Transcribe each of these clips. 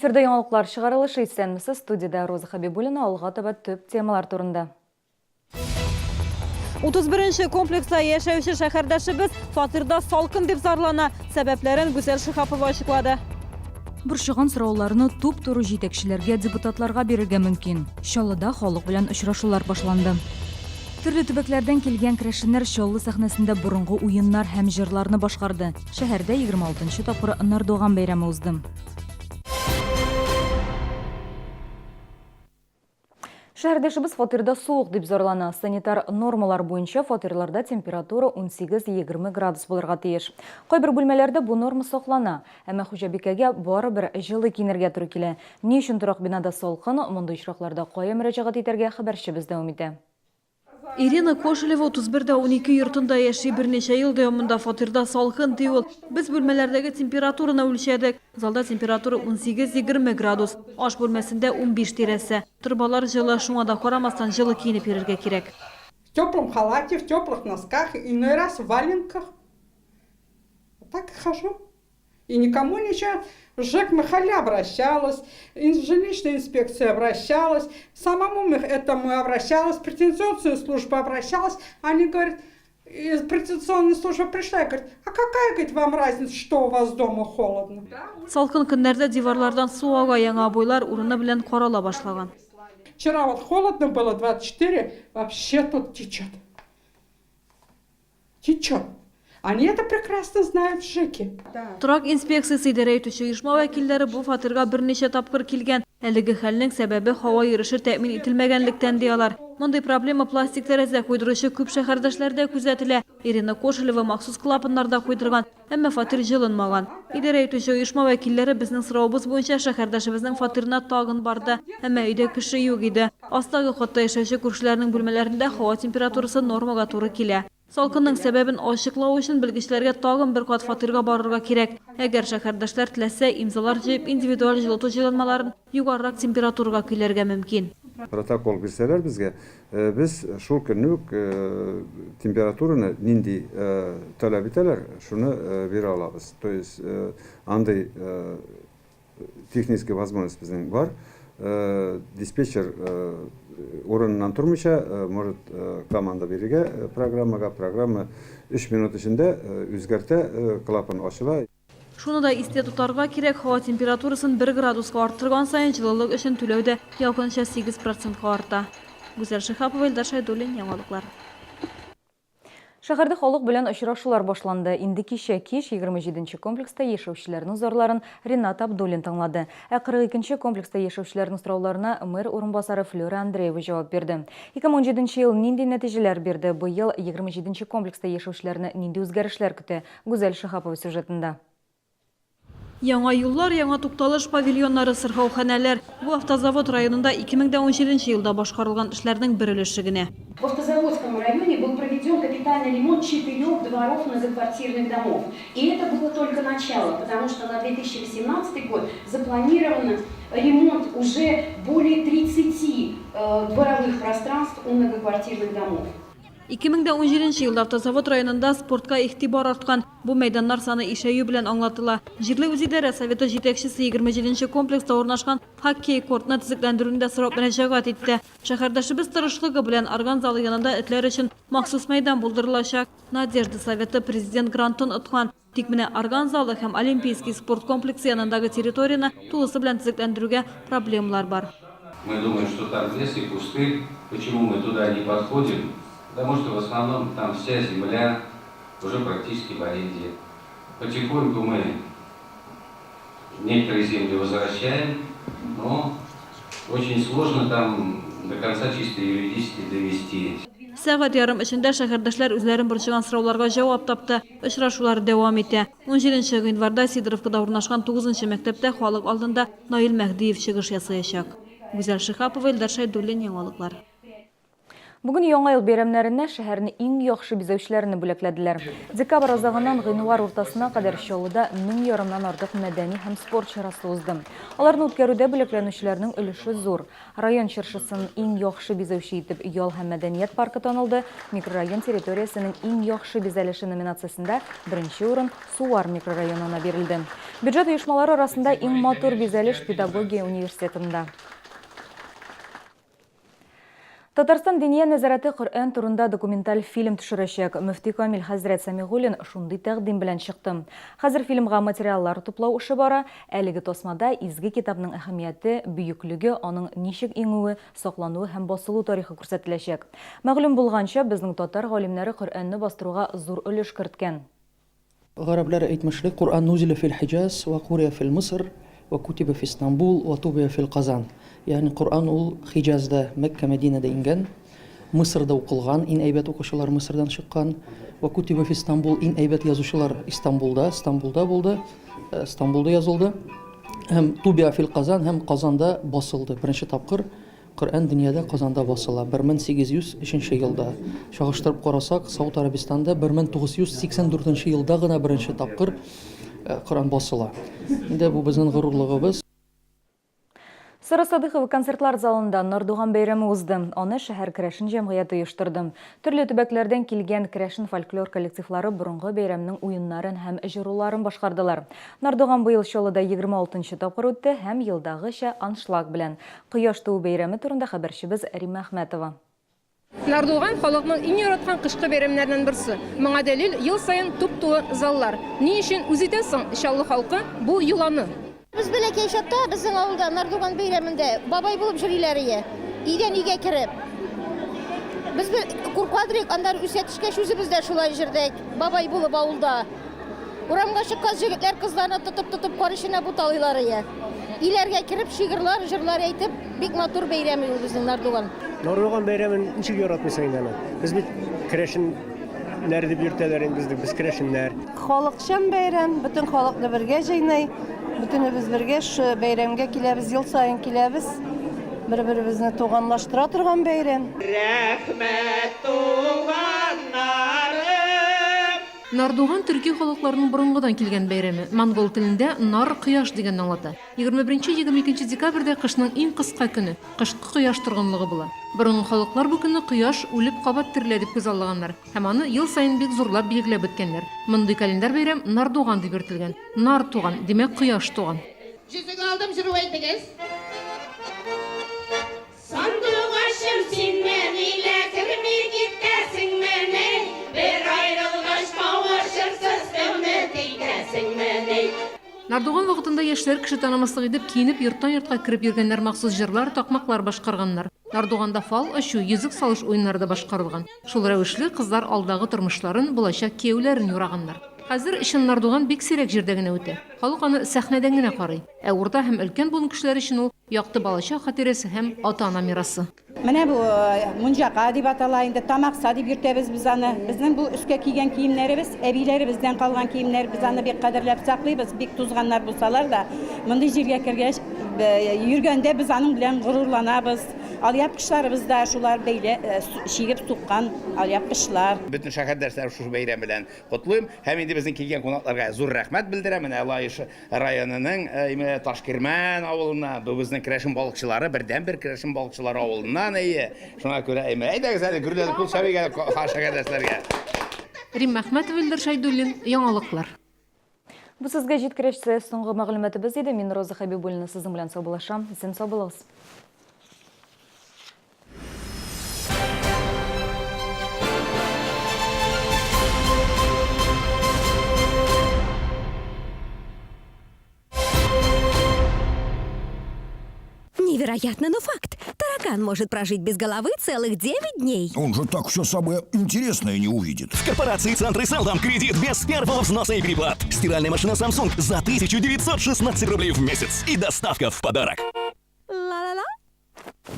Эфирда яңалыклар чыгарылышы исәнмесез. Студиядә Роза Хәбибуллина алга таба төп темалар турында. 31 нче комплекста яшәүче шәһәрдәшебез фатирда салкын дип зарлана. Сәбәпләрен Гүзәл Шиһапова ачыклады. Борчыган сорауларны туп-туры җитәкчеләргә, депутатларга бирергә мөмкин. Чаллыда халык белән очрашулар башланды. Төрле төбәкләрдән килгән керәшеннәр Чаллы сәхнәсендә борынгы уеннар һәм җырларны башкарды. Шәһәрдә 26 нчы тапкыр Нардуган бәйрәме узды. Шәһәрдәшебез фатирда суык дип зарлана. Санитар нормалар буенча фатирларда температура 18-20 градус булырга тиеш. Кайбер бүлмәләрдә бу норма саклана. Әмма хуҗабикәгә барыбер җылы киенергә туры килә. Ни өчен торак бинада салкын, мондый очракларда кая мөрәҗәгать итәргә, хәбәрчебез дәвам итә. Ирина Кошелева 31 дә 12 йортында яши. Берничә ел дәвамында фатирда салкын, ди ул. Без бүлмәләрдәге температураны үлчәдек. Залда температура 18-20 градус. Аш бүлмәсендә 15 тирәсе. Торбалар җылы, шуңа да карамастан, җылы киенеп йөрергә кирәк. В теплом халате, в теплых носках, иной раз в валенках. Так и хожу. И никому ничего. В ЖЭК Махалля обращалась, в жилищную инспекцию обращалась, самому этому обращалась, в претензионную службу обращалась. Они говорят, претензионная служба пришла и говорит, а какая, говорит, вам разница, что у вас дома холодно? Салкын көннәрдә диварлардан су ага, яңа обойлар урыны белән карала башлаган. Вчера вот холодно было, 24, вообще тут течет. Течет. Они это прекрасно знают в ЖЭКе. Торак инспекциясе идарә итүче оешма вәкилләре бу фатирга берничә тапкыр килгән. Әлеге хәлнең сәбәбе һава йөреше тәэмин ителмәгәнлектән, ди алар. Мондый проблема пластик тәрәзә куйдыручы күп шәһәрдәшләрдә күзәтелә. Ирина Кошелева махсус клапаннар да куйдырган, әмма фатир җылынмаган. Идарә итүче оешма вәкилләре безнең соравыбыз буенча шәһәрдәшебезнең фатирына тагын барды, әмма өйдә кеше юк иде. Астагы катта яшәүче күршеләрнең бүлмәләрендә һава температурасы нормага туры килә. Салкынның сәбәбен ачыклау өчен белгечләргә тагын бер кат фатирга барырга кирәк. Әгәр шәһәрдәшләр теләсә, имзалар җыеп, индивидуаль җылыту җайланмаларын югарырак температурага көйләргә мөмкин. Протокол бирсәләр безгә, без шул көнне үк температураны нинди таләп итәләр, шуны бирә алабыз. То есть андый Технический возможность безнең бар. Диспетчер урыныннан тормыйча может команда бирергә программага. Программа өч минут эчендә үзгәртә, клапан ачыла. Шуны да истә тотарга кирәк, һава температурасын бер градуска арттырган саен җылылык өчен түләү дә якынча 8 процентка арта. Гүзәл Шиһапова, Илдар Шәйдуллин, Яңалыклар. Шәһәрдә халык белән очрашулар башланды. Инде кичә кич 27 нче комплекста яшәүчеләрнең зарларын Ринат Абдуллин тыңлады. Ә 42 нче комплекста яшәүчеләрнең сорауларына мэр урынбасары Флера Андреева җавап бирде. 2017 нче ел нинди нәтиҗәләр бирде, быел 27 нче комплекста яшәүчеләрне нинди үзгәрешләр көтә, Гүзәл Шиһапова сюжетында. Яңа юллар, яңа тукталыш павильоннары, сырхауханәләр. Бу Автозавод районында 2017 елда башкарылган эшләрнең бер өлеше генә. В Автозаводском районе был проведен капитальный ремонт четырех дворов многоквартирных домов. И это было только начало, потому что на 2018 год запланировано ремонт уже более 30 дворовых пространств у многоквартирных домов. 2017 елда Автозавод районында спортка игътибар арткан. Бу мәйданнар саны ишәю белән аңлатыла. Җирле үзидарә советы җитәкчесе 27 нче комплекста урнашкан хоккей кортны төзекләндерүне дә сорап мөрәҗәгать итте. Шәһәрдәшебез тырышлыгы белән орган залы янында этләр өчен махсус мәйдан булдырылачак. Надежда советы Президент грантын откан. Тик менә орган залы һәм Олимпийский спорт комплексы янындагы территорияне тулысы белән төзекләндерүгә проблемалар бар. Мы думаем, что там лес и кусты. Почему мы туда не подходим? Потому что в основном там вся земля уже практически в аренде. Потихоньку мы некоторые земли возвращаем, но очень сложно там до конца чисто юридически довести. Сәгать ярым эчендә шәһәрдәшләр үзләрен борчыган сорауларга җавап тапты. Очрашулар дәвам итә. Унҗиденче гыйнварда Сидоровкада урнашкан тугызынчы мәктәптә халык алдында Наил Мәһдиев чыгыш ясаячак. Гүзәл Шиһапова, Илдар Шәйдуллин, Яңалыклар. Бүген Яңа ел бәйрәмнәренә шәһәрне иң яхшы бизәүчеләрне бүләкләделәр. Декабрь азагыннан гыйнвар уртасына кадәр Чаллыда мең ярымнан артык мәдәни һәм спорт чарасы узды. Аларны үткәрүдә бүләкләнүчеләрнең өлеше зур. Район чыршысын иң яхшы бизәүче итеп Ял һәм мәдәният паркы танылды, микрорайон территориясенең иң яхшы бизәлеше номинациясендә беренче урын Сувар микрорайонына бирелде. Бюджет оешмалары арасында иң матур бизәлеш педагогия университетында. Татарстан Диния нәзарәте Коръән турында документаль фильм төшерәчәк. Мөфти Камил хәзрәт Сәмигуллин шундый тәкъдим белән чыкты. Хәзер фильмга материаллар туплау эше бара. Әлеге тасмада изге китапның әһәмияте, бөеклеге, аның ничек иңүе, саклануы һәм басылу тарихы күрсәтеләчәк. Мәгълүм булганча, безнең татар галимнәре Коръәнне бастыруга зур өлеш керткән. Гарәпләр әйтмешли, Коръән нузилә фил Хиҗаз, вә курия фил Мисыр, вә кутибә фи Истанбул, вә тубия фил Казан. Ягъни Коръән ул Хиҗазда, Мәккә, Мәдинәдә иңгән, Мисырда укылган, иң әйбәт укучылар Мисырдан чыккан, вә кутибә фи Истанбул, иң әйбәт язучылар Истанбулда, Истанбулда булды, Истанбулда язылды. Һәм тубия фил Казан һәм Казанда басылды. Беренче тапкыр Коръән дөньяда Казанда басыла, 1803 нче елда. Чагыштырып карасак, Сауд Арабистанда 1984 нче елда гына беренче тапкыр Коръән басыла. Инде бу безнең горурлыгыбыз. Сара Садыйкова концертлар залында Нардуган бәйрәме узды. Аны шәһәр керәшен җәмгыяте оештырды. Төрле төбәкләрдән килгән керәшен фольклор коллективлары борынгы бәйрәмнең уеннарын һәм җыруларын башкардылар. Нардуган быел Чаллыда 26 нчы тапкыр үтте һәм елдагыча аншлаг белән. Кояш туу бәйрәме турында хәбәрчебез Римма Әхмәтова. Нардуган, халыкның иң яраткан кышкы бәйрәмнәреннән берсе. Моңа дәлил, ел саен туп-тулы заллар. Ни өчен үз итә соң Чаллы халкы бу йоланы? Без бәләкәй чакта безнең авылда Нардуган бәйрәмендә бабай булып җөриләр ие. Өйдән өйгә кереп. Без куркадыр идек, аннары үсә төшкәч үзебез дә шулай җөрдек, бабай булып авылда. Урамга чыккач, җегетләр кызларны тотып-тотып кар эченә буталыйлар ие. Өйләргә кереп, шигырьлар, җырлар әйтеп, бик матур бәйрәм ул безнең Нардуган. Нардуган бәйрәмен ничек яратмыйсың инде аны? Без бит керәшеннәр дип йөртәләр инде безне, без керәшеннәр. Халыкчан бәйрәм, бөтен халыкны бергә җыйный. Бөтенебез бергә шушы бәйрәмгә киләбез, ел саен киләбез. Бер-беребезне туганлаштыра торган бәйрәм. Рәхмәт, туганнарым! Нардуган төрки халыкларының борынгыдан килгән бәйрәме. Монгол телендә нар кояш дигәнне аңлата. 21-22 декабрьдә кышның иң кыска көне, кышкы кояш торгынлыгы була. Борынгы халыклар бу көнне кояш үлеп кабат терелә дип күзаллаганнар һәм аны ел саен бик зурлап билгеләп үткәннәр. Мондый календарь бәйрәм Нардуган дип йөртелгән. Нар туган, димәк, кояш туган. Җөзек алдым, җыру әйтегез. Сандугачым, син нәнилә керми китәсеңмени? Бер аерылгач кавышырсыз өмет итәсеңмени? Нардуган вакытында яшьләр кеше танымаслык итеп киенеп йорттан-йортка кереп йөргәннәр, махсус җырлар, такмаклар башкарганнар. Нардуганда фал ачу, йөзек салыш уеннары да башкарылган. Шул рәвешле кызлар алдагы тормышларын, булачак кияүләрен юраганнар. Хәзер чын Нардуган бик сирәк җирдә генә үтә. Халык аны сәхнәдән генә карый. Ә урта һәм өлкән буын кешеләре өчен ул Якты балачак хатирәсе һәм ата-ана мирасы. Менә бу мунҗака дип атала инде, тамакса дип йөртәбез без аны. Безнең бу өскә кигән киемнәребез, әбиләребездән калган киемнәр, без аны бик кадерләп саклыйбыз, бик тузганнар булсалар да, мондый җиргә кергәч, йөргәндә без аның белән горурланабыз. Алъяпкычларыбыз да шулар бәйлә, чигеп суккан алъяпкычлар. Бөтен шәһәрдәшләрне шушы бәйрәм белән котлыйм һәм инде безнең килгән кунакларга зур рәхмәт белдерәм. Менә Лаеш районының Ташкирмән авылыннан, бу безнең керәшен балыкчылары, бердәнбер керәшен балыкчылары авылыннан, әйе. Шуңа күрә, әйдәгез әле, гөрләтеп кул чабыйк әле шәһәрдәшләргә. Римма Әхмәтова, Илдар Шәйдуллин, Яңалыклар. Бу сезгә җиткерәчсе соңгы мәгълүматыбыз иде. Мин Роза Хәбибуллина сезнең белән саубуллашам. Исән сау булыгыз. Невероятно, но факт. Таракан может прожить без головы целых 9 дней. Он же так все самое интересное не увидит. В корпорации Центры Селдом кредит без первого взноса и переплат. Стиральная машина Samsung за 1916 рублей в месяц. И доставка в подарок. Ла-ла-ла.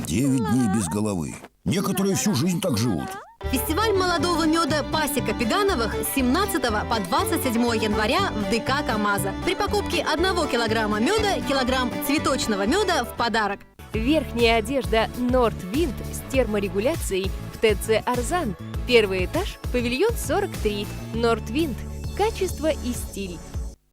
Девять дней без головы. Некоторые всю жизнь так живут. Фестиваль молодого меда «Пасека Пегановых» с 17 по 27 января в ДК «КамАЗа». При покупке 1 килограмма меда килограмм цветочного меда в подарок. Верхняя одежда Nordwind с терморегуляцией в ТЦ «Арзан». Первый этаж, павильон 43. «Нордвинд». Качество и стиль.